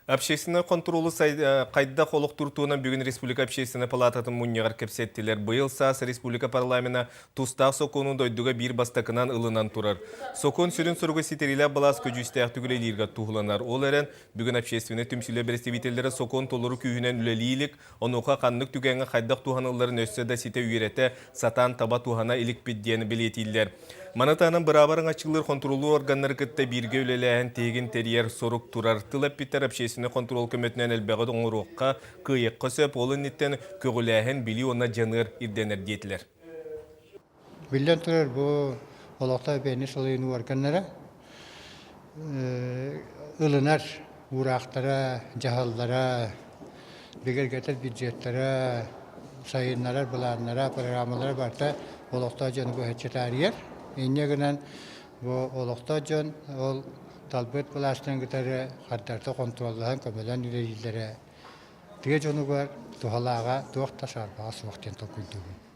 Общественнай хонтуруолу хайдах олохтуур туһунан бүгүн Республика Общественнай палататын мунньаҕар кэпсэттилэр. Быйыл саас республика парламена тустаах сокуону дойдуга биир бастакынан ылынан турар. Сокуон сүрүн соруга ситэриилээх былаас көдьүүстээхтик үлэлииргэ туһуланар. Ол эрэн, бүгүн общественнай түмсүүлэр бэрэстэбиитэллэрэ сокуон толору күүһүнэн үлэлии илик, онуоха ханнык түгэҥҥэ хайдах туһанылларын өссө да ситэ үөрэтэ, сатаан таба туһана иликпит диэн бэлиэтииллэр. Маны таһынан быраабы араҥаччылыыр хонтуруоллуур органнары кытта бииргэ үлэлээһин тиһигин тэрийэр сорук турар. Тыл эппиттэр общественнай хонтуруол көмөтүнэн элбэҕи оҥоруохха, кыайыахха сөп, ол инниттэн көҕүлээһин, билии уонна дьаныар ирдэнэр диэтилэр. Биллэн турар, бу олохтоох бэйэни салайыныы органнара ылынар уураахтара, дьаһаллара, бигэргэтэр бюджеттара, сайыннарар былааннара, программалара барыта олохтоох дьону быһаччы таарыйар. Инньэ гынан бу олохтоох дьон ол талбыт былаастарын кытары хардарыта хонтуруоллаһан, көмөлөөн үлэлииллэрэ тыа дьонугар туһалааҕа туох да саарбаҕа суох диэн толкуйдуубун.